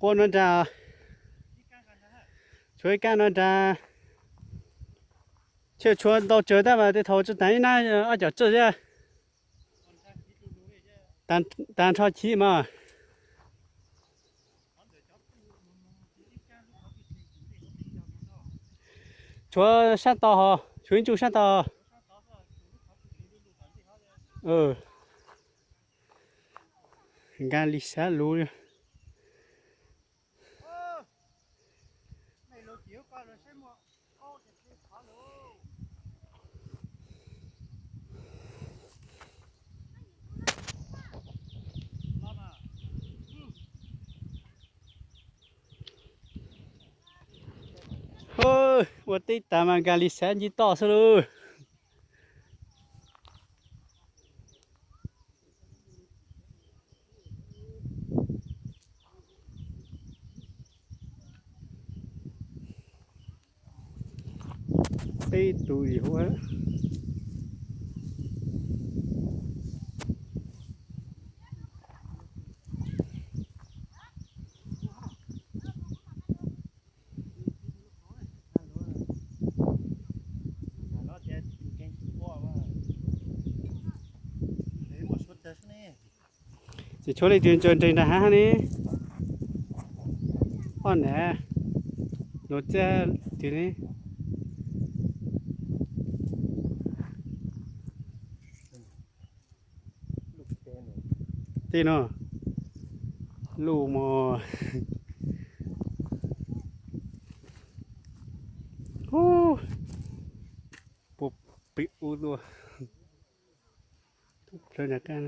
pua no nrad. Tshuav ib kab no nrad. Tshuav ntau tsawg tab mas tej thaum tsuas tag ib nab ob cov tsawg thiab. Tag nrho chiv mas. Tshuav sab tod ho, tshuav ib ntsuj sab tod. Nkag li sab lug li. Ua teb tas mas nkag li sab nce toj xwb lauj. Peb tus ib huab. Ces tshuav leej twg ntsaws nres nram hav ne? Ob nam, luag txaj twg ne? Tej no luj mos. Puag pem ub tuaj. Plawv nram qab.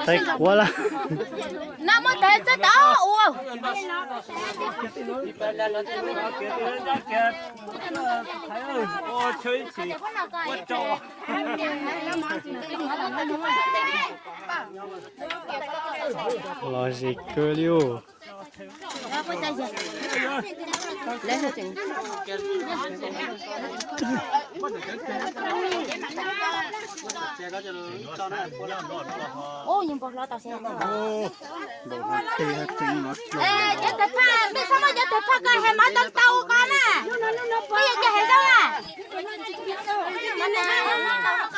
Tais quav lawm. No muab tais txog tau ua. Lom zem kawg li os. Cov tais phaj, mej txhob muab cov tais phaj ko hais mov tau tau ko na. Peb yuav cov hais ntau na.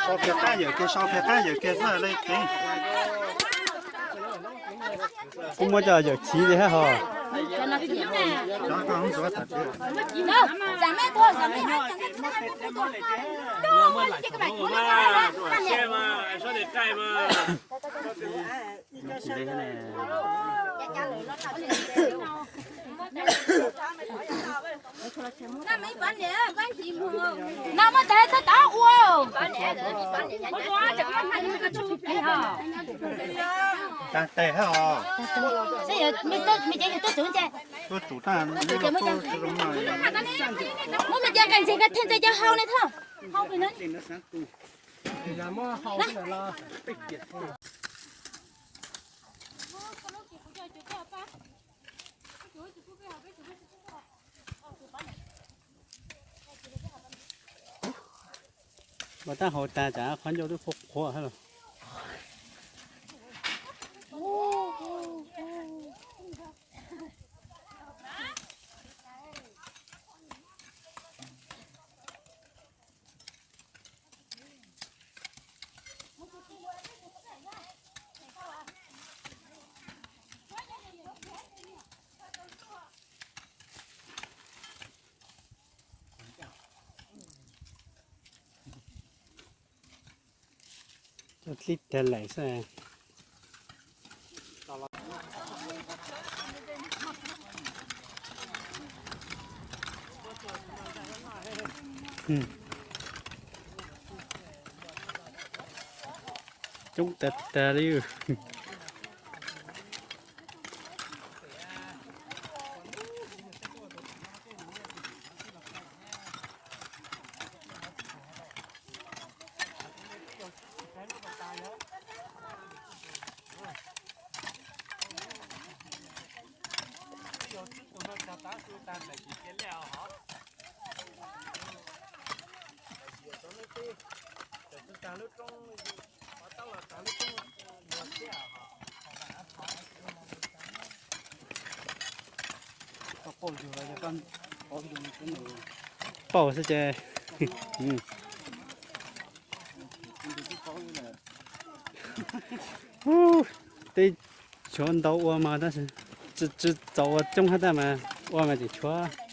Sau kiag qab yawm kiag, sau kiag qab yawm kiag xwb leej txiv. Kuj muab cov yawm chiv li hab hos. No muaj tes txhob tav ua. Tag tes hab os. Me cev yog tuaj tsum nce. Tuaj tsum tag. Muab me cev nqes ntxig nqa thiaj nce cov hau ne thoj. Ua tab hau tas tsam qhov ncauj twb qhuav qhuav hab los. Coj dlib tag lawm xwb. Coob tag tag li. Paub xwb ces. Teb tshuav ntau ua mas tab sis tsis txaus ua coob hab tab mas ua mas tseem tshuav.